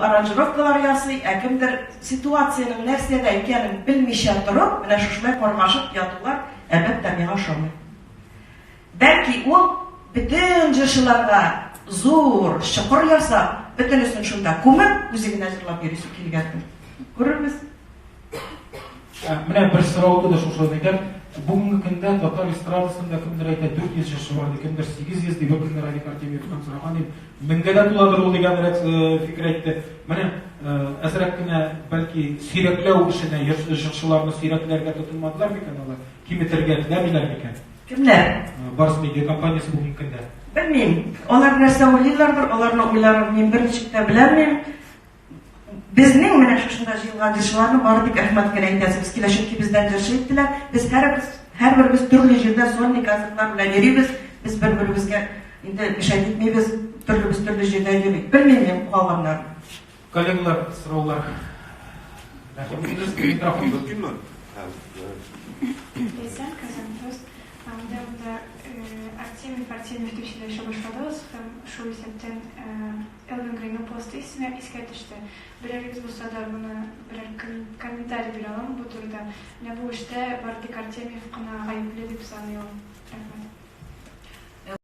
Аранжировкалар ясый, ә кемдер ситуациянең нәрсәдә икәнен белмичә торып, менә шушылай каргашып ятулар, әлбәттә, миңа ошамый. Бәлки ул бөтен җырчыларга зур чокыр ясап, бөтенесен шунда күмеп, үзе генә җырлап йөрисе килгәндер. Күрербез. Менә бер сорау туды шушы нидән. Бүгенге көндә татар эстрадасында кемдер әйтә 400 җырчы бар ди, кемдер 800 ди, бер көнне Радик Артемьевтан сораган идем, меңгә дә туладыр ул дигән фикер әйтте. Менә әзрәк кенә бәлки сирәкләү эшенә җырчыларны сирәкләргә тотынмадылар микән алар? Киметергә теләмиләр микән? Кемнәр? Барс медиа компаниясе бүгенге көндә. Белмим. Алар нәрсә уйлыйлардыр, аларның уйларын мин берничек тә беләлмим. Безнең менә шушында җыелган җырчыларны бары тик рәхмәт кенә әйтәсебез килә, чөнки бездән җырчы иттеләр. Без һәрбез, һәрберебез төрле җирдә сольный концертлар белән йөрибез. Без бер-беребезгә инде мешать итмибез, төрлебез төрле җирдә йөри. Белмим мин калганнарын. Коллегалар, сораулар. Рәхим итегез, микрофон. Мөмкинме? Ләйсән, Казан Пост. Анда монда Артемьев, Артемьев дип сөйләшә башладыгыз һәм шул исәптән Элвин Грейның посты исемә искә төште. Берәрегез булса да моны берәр комментарий бирә аламы бу турыда? Менә бу эштә бары тик Артемьев кына гаепле дип саный ул. Рәхмәт.